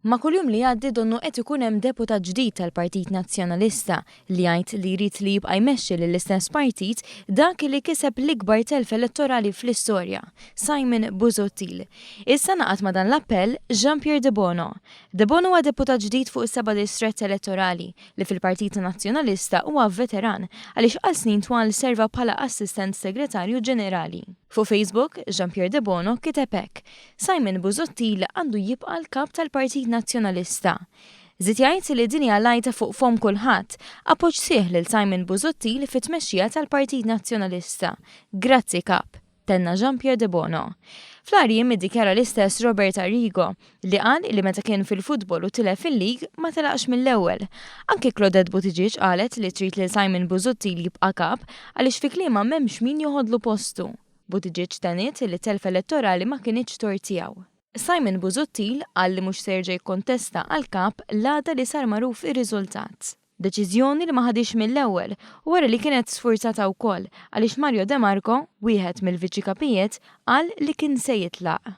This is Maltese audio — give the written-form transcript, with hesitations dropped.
Ma' kull jum li jgħaddi donnu qed ikun hemm deputat ġdid tal-Partit Nazzjonalista li jgħid li jrid li jibqa' jmexxi lill-istess partit dak li kiseb l-ikbar telf elettorali fl-istorja, Simon Busuttil. Issa ngħaqad ma' dan l-appell Jean Pierre Debono. Debono huwa deputat ġdid fuq is-seba' distrett elettorali li fil-Partit Nazzjonalista huwa veteran għaliex għal snin twal serva bħala Assistent Segretarju Ġenerali. Fuq Facebook, Jean Pierre Debono kiteb hekk, Simon Busuttil għandu jibqa' l-Kap tal-Partit Nazzjonalista. Żied jgħid li din hija l-għajta fuq fomm kulħadd, appoġġ sħiħ lil Simon Busuttil fit-tmexxija tal-Partit Nazzjonalista. Grazzi Kap, tenna Jean Pierre Debono. Fl-agħar jiem iddikjara l-istess Robert Arrigo, li qal li meta kien fil-futbol u tilef il-league ma telaqx mill-ewwel. Anki Claudette Buttigieg qalet li trid lil Simon Busuttil jibqa' Kap għaliex fi kliemha m'hemmx min joħodlu postu. Buttigieg tenniet li t-telfa elettorali ma kinitx tort tiegħu. Simon Busuttil qal li mhux se jerġa' jikkontesta għal Kap l-għada li sar magħruf ir-riżultat. Deċiżjoni li ma ħadhiex mill-ewwel u wara li kienet sfurzata wkoll għaliex Mario De Marco, wieħed mill-viċi kapijiet, qal li kien se jitlaq.